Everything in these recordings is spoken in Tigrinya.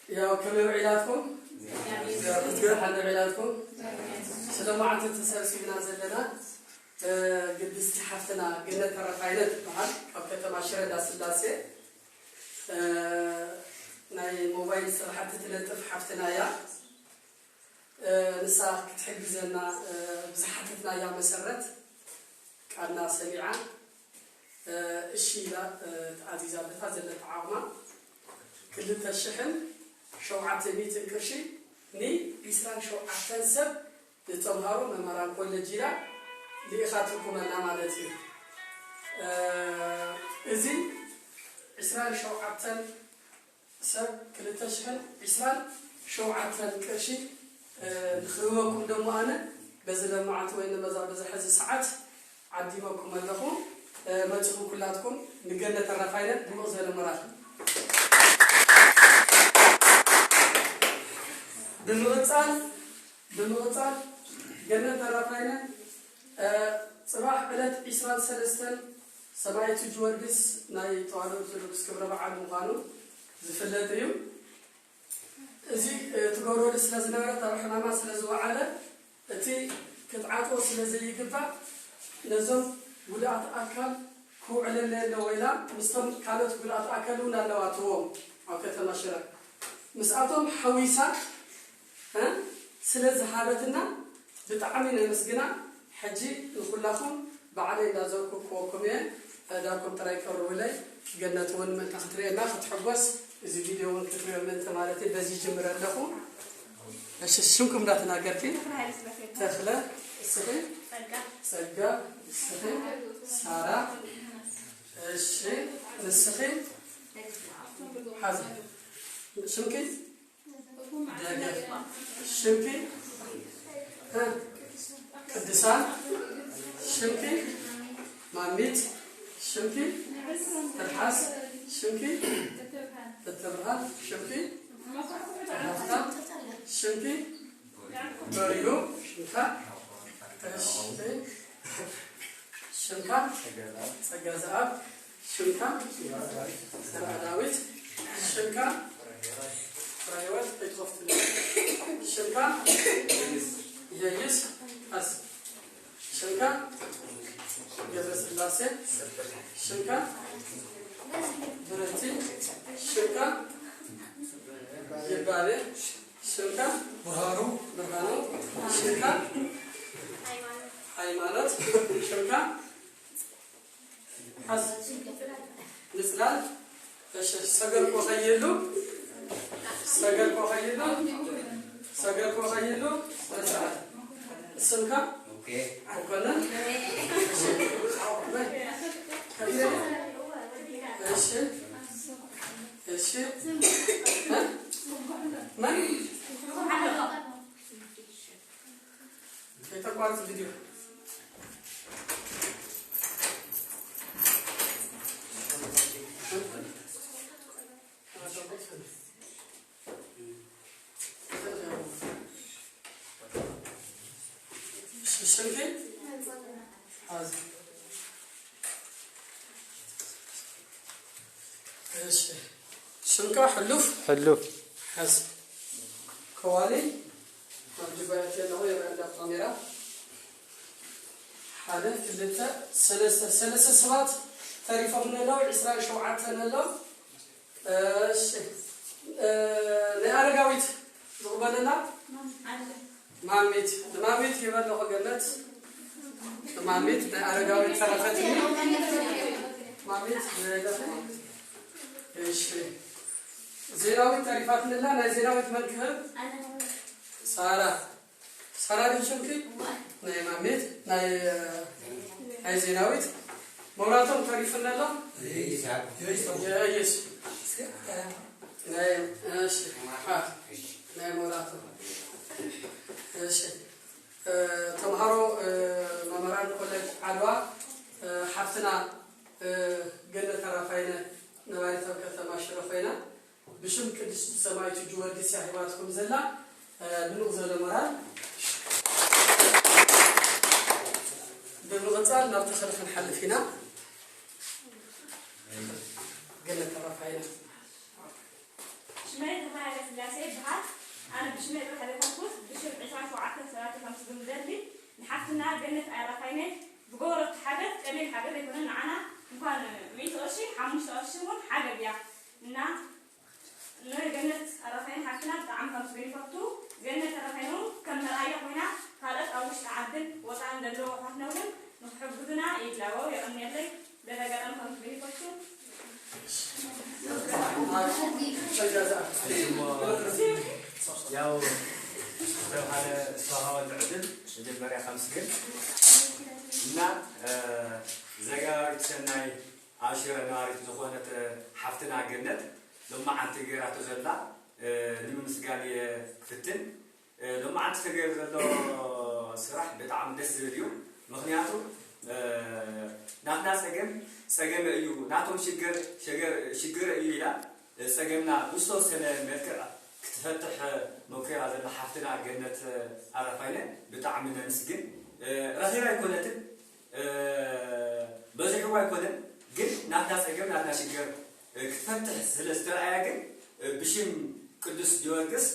ያው ከመይ ውዒላትኩም? ክትገርሓ ውዒላትኩም? ስለ መዓልቲ ተሰብሲብና ዘለና፣ እ፣ ቅድስቲ ሓፍትና ገነት ተረፋይነ ትበሃል፣ ካብ ከተማ ሽረ እንዳስላሴ፣ እ፣ ናይ ሞባይል ስራሕቲ ትነጥፍ ሓፍትና እያ። እ፣ ንሳ ክትሕግዘና፣ እ፣ ብዝሓተትናያ መሰረት ቃልና ሰሚዓ፣ እ፣ እሺ ኢላ፣ እ፣ ተኣዚዛ በታ ዘለታ ዓቕማ ክልተ ሽሕን ሸውዓተ ሚእትን ቅርሺ ንዒስራን ሸውዓተን ሰብ ንተምሃሮ መምህራን ኮሌጅ ኢላ ልኢኻትልኩመልና ማለት እዩ። እ፣ እዚ ዒስራን ሸውዓተን ሰብ ክልተ ሽሕን ዒስራን ሸውዓተን ቅርሺ፣ እ፣ ንኽህበኩም ደሞ ኣነ በዚ ለመዓልቲ ወይ ንመዛ በዚ ሕዚ ሰዓት ዓዲመኩም ኣለኹ። እ፣ መጺኹም ኩላትኩም ንገነት ተረፋይነ ድሙቕ ዝበለ ሞራል። ብምቕጻል፣ ብምቕጻል ገነት ተረፋይነ፣ እ፣ ጽባሕ ዕለት ዒስራን ሰለስተን ሰማዕቱ ጊዮርጊስ ናይ ተዋህዶ ኦርቶዶክስ ክብረ በዓል ምዃኑ ዝፍለጥ እዩ። እዚ፣ እ፣ ትገብረሉ ስለ ዝነበረት ኣብ ሕማማ ስለ ዝወዓለ እቲ ክትዓጥዎ ስለ ዘይግባእ ነዞም ጉድኣት ኣካል ክውዕለለይ ኣለዎ ኢላ ምስቶም ካልኦት ጉድኣት ኣካል እውን ኣለዋትዎም ኣብ ከተማ ሽረ ምስኣቶም ሓዊሳ እ፣ ስለ ዝሃበትና ብጣዕሚ ነመስግና። ሕጂ ንኹላኹም ባዕለይ እንዳዘርኩ ክወኩም እየ። ዳኩም ጥራይ ቀርቡለይ። ገነት እውን ምእንታ ክትርእየና ክትሕጎስ፣ እዚ ቪድዮ እውን ክትርእዮ ምእንቲ ማለት እዩ። በዚ ይጅምር ኣለኹ። እሺ፣ ሽምኩም እንዳተናገርኪ። ተኽለ፣ እስኺ? ጸጋ። ጸጋ፣ እስኺ? ሳራ። እሺ፣ ንስኺ? ሓዚ። ሽምኪ? ደገፍ። ሽምኪ? እ? ቅድሳን? ሽምኪ? ማሚት? ሽምኪ? ትርሓስ? ሽምኪ? እትብርሃን? ሽምኪ? ተኸፍታ? ሽምኪ? በሪሁ? ሽምካ? እሺ። ሽምካ? ጸጋ ዘኣብ። ሽምካ? ዘርኣ ዳዊት። ሽምካ? ፍረህይወት ኣይትኸፍትኒ። ሽምካ? ኢየይስ። ኣስ። ሽምካ? ገብረስላሴ። ሽምካ? ብረቲ። ሽምካ? ይባቤ። ሽምካ? ብርሃኑ። ብርሃኑ። ሽምካ? ሃይማኖት። ሽምካ? ሓስ-፣ ምጽላል። እሺ፣ ሰገርኮ ኸየሉ። ሰገርኮ ኸየሉ። ሰገርኮ ኸየሉ። ስነ ስርዓት። ስምካ? ኦኬ። ኮነ? እሺ። እሺ። እሺ። እ? መን? ከይተቋርጽ ቪድዮ። ሽምኪ? ሓዚ። እሺ። ሽምካ ሕሉፍ? ሕሉፍ። ሓዚ። ከዋሊ ኣብ ጅባያት ኣለኹ፣ ይረአ እንዳ ካሜራ። ሓደ፣ ክልተ፣ ሰለስተ፣ ሰለስተ ሰባት ተሪፎም ኣለዉ፣ ዕስራን ሸውዓተን ኣለዉ። እሺ፣ እ፣ ናይ ኣረጋዊት ዝቕበለላ? ማሚት፣ ንማሚት ይበለኹ ገነት። ንማሚት ናይ ኣረጋዊት ተረፈትኒ። ማሚት ንለኹ። እሺ፣ ዜናዊት ተሪፋትንላ፣ ናይ ዜናዊት መን ክህብ? ሳራ። ሳራ ድዩ ሽምኪ? ናይ ማሜት፣ ናይ፣ ናይ ዜናዊት። መብራቶም ተሪፍና ኣሎ? የእይስ። ናይ፣ እሺ፣ ሓ፣ ናይ መብራቶም። እሺ። እ፣ ተምሃሮ፣ እ፣ መምህራን ኮሌጅ ዓድዋ፣ እ፣ ሓፍትና፣ እ፣ ገነት ተራፋይነ ነባሪት ኣብ ከተማ ሽረ ኮይና፣ ብሽም ቅድስቲ ሰማዕቱ ጊዮርጊስ እያ ሂባትኩም ዘላ፣ እ፣ ድሙቕ ዝበለ ሞራል። ብምቕጻል ናብ ተኽሊ ክንሓልፍ ኢና። ገለ ተረፋ ኢና። ሽመይ ተባሃለ ስጋ ሽመይ ጥራሕ ዘይኮንኩስ ብሽም ዕስራን ሸውዓተን ሰባት ከመስግን ዝደሊ ንሓፍትና ገነት ኣራፋይነ ዝገበረቶ ሓገዝ ቀሊል ሓገዝ ኣይኮነን። ንዓና እንኳን ሚእቲ ቅርሺ ሓሙሽተ ቅርሺ እውን ሓገዝ እያ እና ንገነት ኣራፋይነ ሓፍትና ብጣዕሚ ከመስግን ይፈቱ። ገነት ኣራፋይነ እውን ከም መርኣያ ኮይና ካልኦት ኣብ ውሽጢ ዓድን ወፃእን ዘለዉ ኣሕዋትና እውን ንክሕግዙና ይላበው። የቐንየለይ። በዚ ኣጋጣሚ ከመስግን ይፈቱ። ያው ዝተብሃለ ዝተዋሃበሉ ዕድል መጀመርያ ከምስግን እና ዘጋባዊት ሰናይ ኣብ ሽረ ነባሪት ዝኾነት ሓፍትና ገነት ሎማዓንቲ ገይራቶ ዘላ ንምምስጋን እየ ክፍትን። ሎማዓንቲ ተገይሩ ዘሎ ስራሕ ብጣዕሚ ደስ ዝብል እዩ። ምኽንያቱ ናትና ፀገም ፀገመ እዩ፣ ናቶም ሽግር ሽግር እዩ ኢላ ፀገምና ብዝተወሰነ መልክዕ ክትፈትሕ ሞኪራ ዘላ ሓፍትና ገነት ኣረፋይነ ብጣዕሚ ነምስግን። ረኺባ ኣይኮነትን በዚሕዋ ኣይኮነን፣ ግን ናትና ፀገም ናትና ሽግር ክትፈትሕ ስለ ዝተረኣያ ግን ብሽም ቅዱስ ጊዮርግስ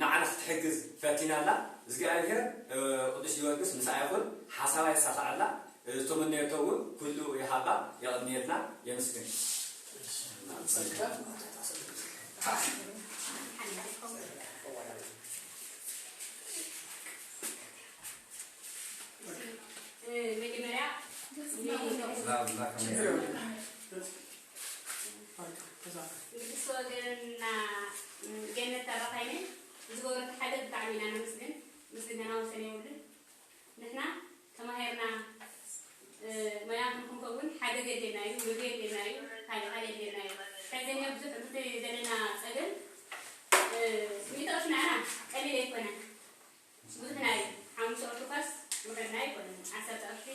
ንዓና ክትሕግዝ ፈቲና ኣላ። እግዚኣብሔር ቅዱስ ጊዮርግስ ምሳኣ ይኹን፣ ሓሳባ የሳኽዐላ፣ ዝተመነየቶ እውን ኩሉ ይሃባ። የቐንየልና። የመስግን። መጀመርያ ንግስቲ ወገንና ገነት ኣረፋይነ ዝገበረቶ ሓገዝ ብጣዕሚ ኢና ነመስግን። ምስጋና ወሰን የብሉን። ንሕና ተማሂርና ሞያ ክንከውን ሓገዝ የድልየና እዩ፣ ምግቢ የድልየና እዩ፣ ካልእ ካልእ የድልየና እዩ። ሕዚ እኒኦ ብዙሕ እቲ ዘለና ፀገም ሚእቲ ቅርሺ ንዓና ቀሊል ኣይኮነን። ብዙሕና እዩ። ሓሙሽተ ቅርሺ እኳስ ውሕድና ኣይኮነን። ዓሰርተ ቅርሺ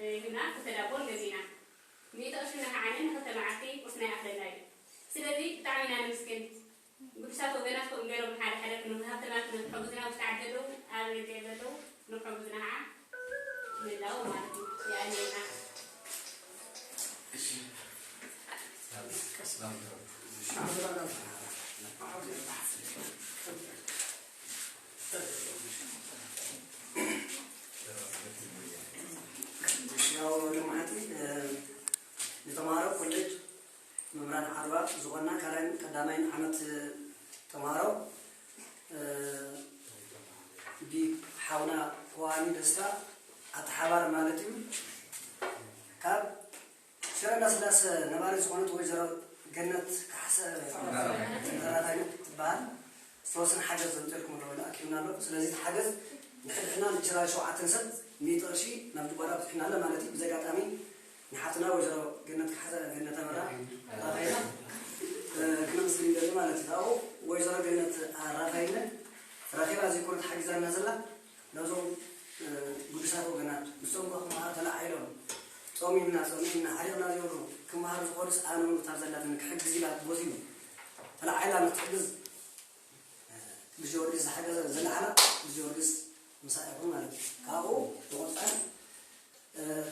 ሂብና ክልተ ዳቦ ንገዚእና። ሚእቲ ቅርሺ ንኸዓነ ንኽልተ መዓልቲ ቁርስና ይኣኽለና እዩ። ስለዚ ብጣዕሚ ኢና ነመስግን። ግዱሳት ወገናት ከምኡ ገይሮም ሓደ ሓደ ክንህብ ሃብተማት ንክሕግዙና ውሽጢ ዓዲ ዘለዉ ኣብ ደገ ዘለዉ ንክሕግዙና ከዓ ምህላዎም ማለት እዩ። የቐንየልና። ያው ሎማዓንቲ ንተምሃሮ ኮሌጅ መምህራን ዓድዋ ዝኾንና ካልኣይን ቀዳማይን ዓመት ተምሃሮ ብሓውና ከዋኒ ደስታ ኣተሓባሪ ማለት እዩ ካብ ሽረ እንዳስላሰ ነባሪ ዝኾነት ወይዘሮ ገነት ካሕሰ ተራታይነት ትበሃል ዝተወሰነ ሓገዝ ዘምፅልኩም ኣለዎ ኣኪብና ኣሎ። ስለዚ እቲ ሓገዝ ንሕድሕና ንችራ ሸውዓተን ሰብ ሚእቲ ቅርሺ ናብ ጅጓራ ብፅሕና ኣሎ ማለት እዩ። ብዚ ኣጋጣሚ ንሓፍትና ወይዘሮ ገነት ካሕሰ ገነት ኣበራ ራፋይና ክነመስግን ይደሊ ማለት እዩ። ካብኡ ወይዘሮ ገነት ራፋይነ ረኺባ ዘይኮነት ሓጊዛና ዘላ ነዞም ግዱሳት ወገናት ንሶም ከ ክመሃሩ ተለዓዒሎም ጾሚምና ጸሚእና ሓሪቕና ዝብሉ ክመሃሩ ዝኾኑስ ኣነ እውን እታ ዘላትኒ ክሕግዝ ኢላ ቦዚኑ ተለዓዒላ ንክትሕግዝ ብጀወርጊስ ዝሓገዘ ዘለዓላ ብጀወርጊስ ምሳእ ይኹን ማለት እዩ። ካብኡ ብቕጻል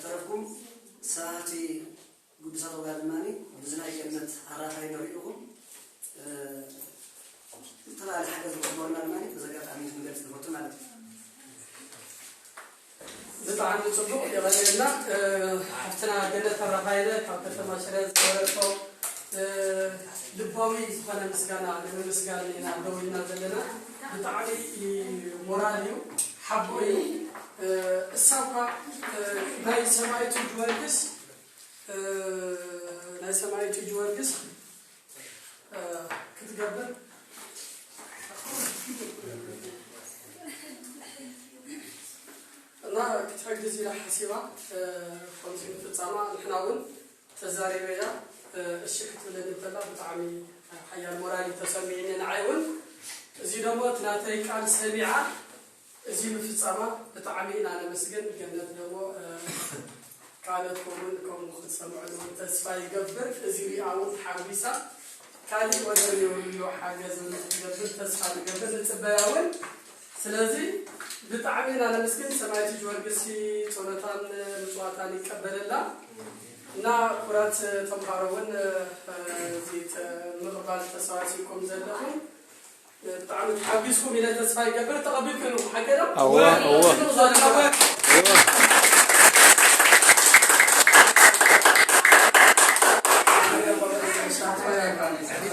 ተረፍኩም ሰባቲ ግዱሳት ወጋድ ድማ ብዝናይ ገነት ኣራፋይ ንሪኢኹም ዝተባህለ ሓገዝ ዝገበሩና ድማ በዚ ኣጋጣሚ ክንገልፅ ንፈቱ ማለት እዩ። ብጣዕሚ ፅቡቕ የቐንየልና። ሓፍትና ገነት ኣራፋይነ ካብ ከተማ ሽረ ዝገበረቶ ልባዊ ዝኾነ ምስጋና ንምምስጋን ኢና ደው ኢልና ዘለና። ብጣዕሚ ሞራል እዩ፣ ሓቦ እዩ። እሳ እኳ ናይ ሰማይቱ ጊዮርጊስ ናይ ሰማይቱ ጊዮርጊስ ክትገብር እና ክትሕግዝ ኢላ ሓሲባ ከምዚ ምፍፃማ ንሕና እውን ተዛሪበያ እሺ ክትብለኒ እንተላ ብጣዕሚ ሓያል ሞራል እዩ ተሰሚዕኒ ንዓይ እውን እዚ ደሞ እቲ ናተይ ቃል ሰሚዓ እዚ ምፍፃማ ብጣዕሚ ኢና ነመስግን። ገነት ደሞ ቃለትኩም እውን ከምኡ ክትሰምዑ እውን ተስፋ ይገብር። እዚ ሪኣ እውን ተሓጒሳ ካሊእ ወደር የብሉ ሓገዝ እውን ክትገብር ተስፋ ንገብር ንፅበያ እውን። ስለዚ ብጣዕሚ ኢና ነመስግን። ሰማዕቲ ጊዮርጊስ ጸሎታን ምጽዋታን ይቀበለላ እና ክቡራት ተምሃሮ እውን እዚ ምቕባል ተሰባሲብኩም ዘለኹም ብጣዕሚ ተሓጒስኩም ኢለ ተስፋ ይገብር። ተቐቢልክን ኢኹም ሓቂ ዶ? እወ፣ እወ። ጽቡቕ ዘሎ